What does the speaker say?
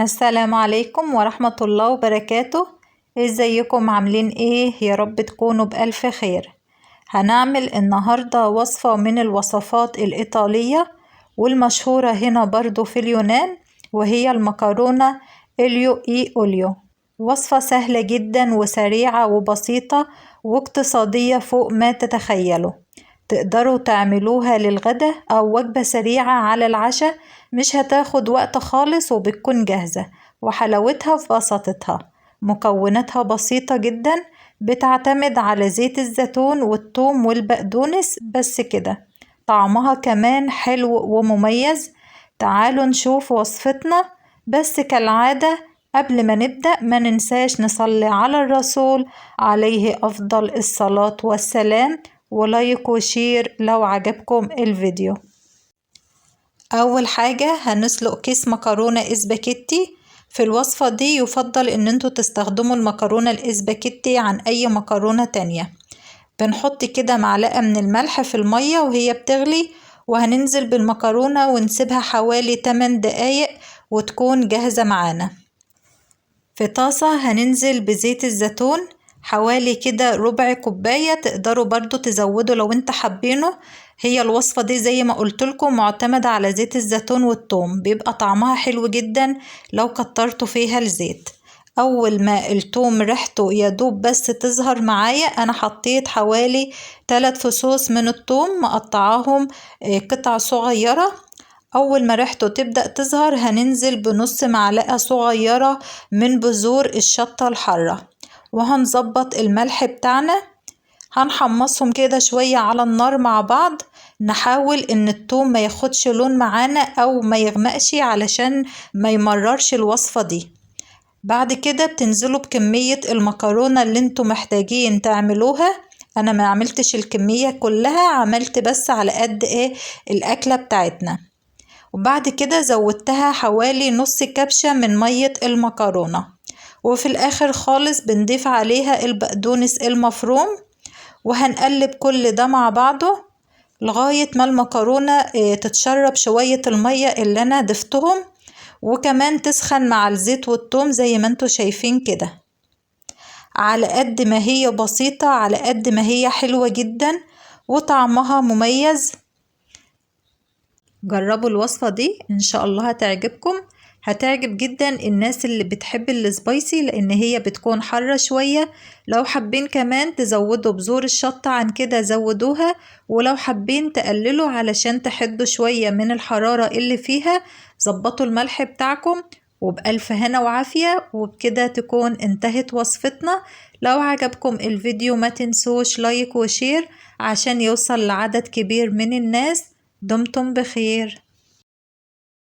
السلام عليكم ورحمة الله وبركاته. ازيكم عاملين ايه؟ يا رب تكونوا بألف خير. هنعمل النهاردة وصفة من الوصفات الإيطالية والمشهورة هنا برضو في اليونان، وهي المكرونة إليو إي أوليو. وصفة سهلة جدا وسريعة وبسيطة واقتصادية فوق ما تتخيلوا. تقدروا تعملوها للغدا أو وجبة سريعة على العشاء، مش هتاخد وقت خالص وبتكون جاهزة، وحلاوتها في بساطتها. مكوناتها بسيطة جدا، بتعتمد على زيت الزيتون والثوم والبقدونس بس كده. طعمها كمان حلو ومميز. تعالوا نشوف وصفتنا، بس كالعادة قبل ما نبدأ ما ننساش نصلي على الرسول عليه أفضل الصلاة والسلام، و like و share لو عجبكم الفيديو. أول حاجة هنسلق كيس مكرونة اسباجيتي. في الوصفة دي يفضل ان انتوا تستخدموا المكرونة الاسباجيتي عن اي مكرونة تانية. بنحط كده معلقة من الملح في المية وهي بتغلي، وهننزل بالمكرونة ونسيبها حوالي 8 دقايق وتكون جاهزة معانا. في طاسة هننزل بزيت الزيتون حوالي كده ربع كوباية، تقدروا برضو تزودوا لو انت حابينه. هي الوصفة دي زي ما قلتلكم معتمدة على زيت الزيتون والثوم، بيبقى طعمها حلو جدا لو كترتوا فيها الزيت. أول ما الثوم ريحته يدوب بس تظهر معايا، أنا حطيت حوالي 3 فصوص من الثوم مقطعاهم قطع صغيرة. أول ما ريحته تبدأ تظهر هننزل بنص معلقة صغيرة من بذور الشطة الحارة، وهنظبط الملح بتاعنا. هنحمصهم كده شوية على النار مع بعض، نحاول ان التوم ما ياخدش لون معانا او ما يغمقش علشان ما يمررش الوصفة دي. بعد كده بتنزلوا بكمية المكرونة اللي انتوا محتاجين تعملوها. انا ما عملتش الكمية كلها، عملت بس على قد ايه الاكلة بتاعتنا. وبعد كده زودتها حوالي نص كبشة من مية المكرونة، وفي الاخر خالص بنضيف عليها البقدونس المفروم، وهنقلب كل ده مع بعضه لغاية ما المكرونة تتشرب شوية المية اللي أنا ضفتهم، وكمان تسخن مع الزيت والثوم زي ما انتوا شايفين كده. على قد ما هي بسيطة على قد ما هي حلوة جدا وطعمها مميز. جربوا الوصفة دي إن شاء الله هتعجبكم، هتعجب جدا الناس اللي بتحب ال spicy لأن هي بتكون حارة شوية. لو حابين كمان تزودوا بذور الشطة عن كده زودوها، ولو حابين تقللوا علشان تحدوا شوية من الحرارة اللي فيها ظبطوا الملح بتاعكم. وبألف هنا وعافية. وبكده تكون انتهت وصفتنا. لو عجبكم الفيديو ما تنسوش like و share عشان يوصل لعدد كبير من الناس. دمتم بخير.